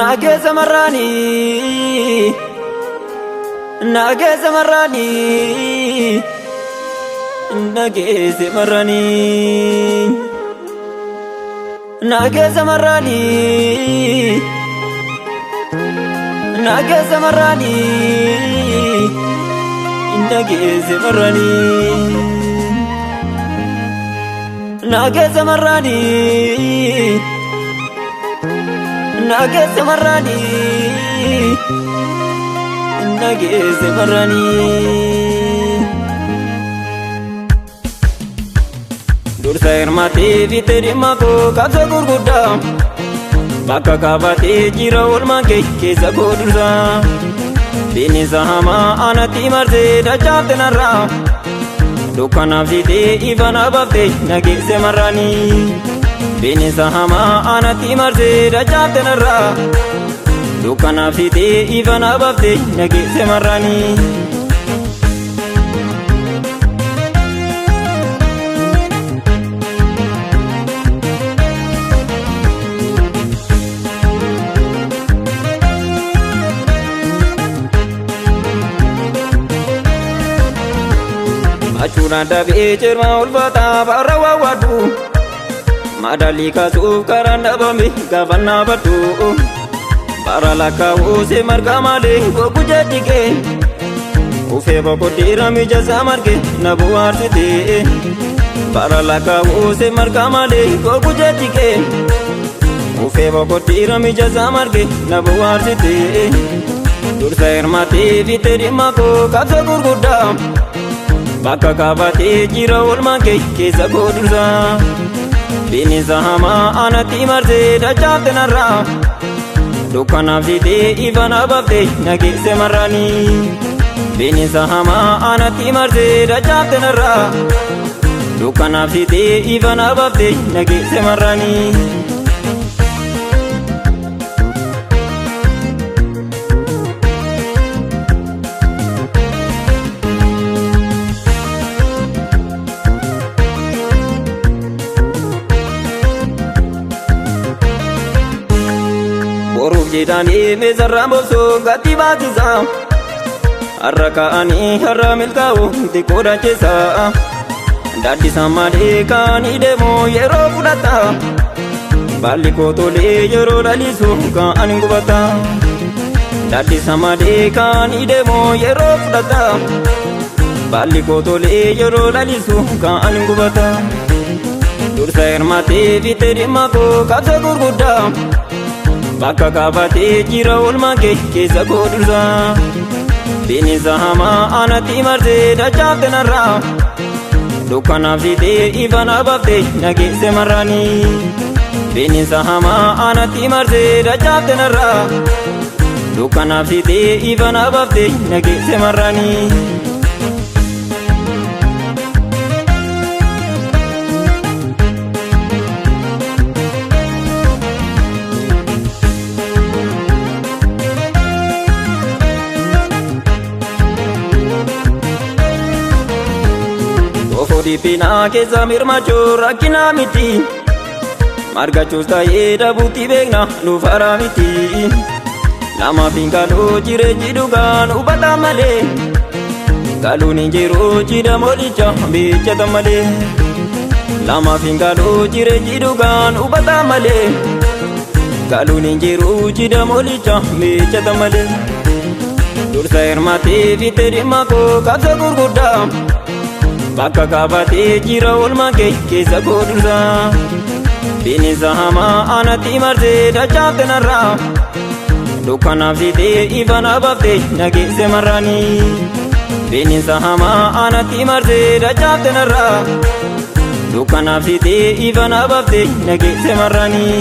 Nageessa marraanii, nageessa marraanii, nageesse marraanii, nageessa marraanii, nageessa marraanii, nageesse marraanii, nageessa marraanii. Nageesse marraanii, nageesse marraanii. Dursa hirmaatee fiixee dhimma koo qabsa gurguddaa bakka qabatee jira oolmaan kee keessa koo dursa. Bineensa hamaa anatti marsee dachaafte narraa dukkanaaf siitee ifa na baaftee nageesse marraanii. Bineensa hamaa anatti marsee dachaafte narraa dukkanaaf siitee ifa na baaftee nageesse marraanii. Achuudhaan dhabee jirma ulfaataa bara waawwaadhu. Madaalii kaasuuf karaan dhabame gaafa naafadhu. Bara lakkaa'uu si marga malee gogu jedhige. Ufee boqoddiira mijasaa marge na bu'aarsite. Bara lakkaa'uu si marga malee gogu jedhige. Ufee boqoddiira mijasaa marge na bu'aarsite. Dursa hirmaatee fiixee dhimma koo qabsa gurguddaa. Bakka qabatee jira oolmaan kee keessa koo dursa. Bineensa hamaa anatti marsee dachaafte narraa dukkanaaf siitee ifa na baaftee nageesse marraanii. Bineensa hamaa anatti marsee dachaafte narraa dukkanaaf siitee ifa na baaftee nageesse marraanii. Boruuf jedhanii meesarraa boobsuu gatti baasisa. Har'a ka'anii har'a milkaa'u xiqqoo dacheessa. Daaddisaa malee kaanii deemu yeroo fudhata. Baalli koo tolee yeroo lalisu ka'an gubata. Daaddisaa malee kaanii deemu yeroo fudhata. Baalli koo tolee yeroo lalisu ka'an gubata. Dursa hirmaatee fiixee dhimma koo qabsa gurguddaa. Bakka qabatee jira oolmaan kee keessa koo dursa. Bineensa hamaa anatti marsee dachaafte narraa dukkanaaf siitee ifa na baaftee nageesse marraanii. Bineensa hamaa anatti marsee dachaafte narraa dukkanaaf siitee ifa na baaftee nageesse marraanii. Ofoo dhiphinaa keessa mirmachuu rakkinaa miti. Margachuus ta'ee dhabuutti beekna nuuf haraa miti. Namaaf hin galuu jireenyi dhugaan hubataa malee. Galuun hin jiru jidha moolicha bichata malee. Namaaf hin galuu jireenyi dhugaan hubataa malee. Galuun hin jiru jidha moolicha bichata malee. Dursa hirmaatee fiixee dhimma koo qabsa gurguddaa. Bakka qabatee jira oolmaan kee keessa koo dursa. Bineensa hamaa anatti marsee dachaafte narraa dukkanaaf siitee ifa na baaftee nageesse marraanii. Bineensa hamaa anatti marsee dachaafte narraa dukkanaaf siitee ifa na baaftee nageesse marraanii.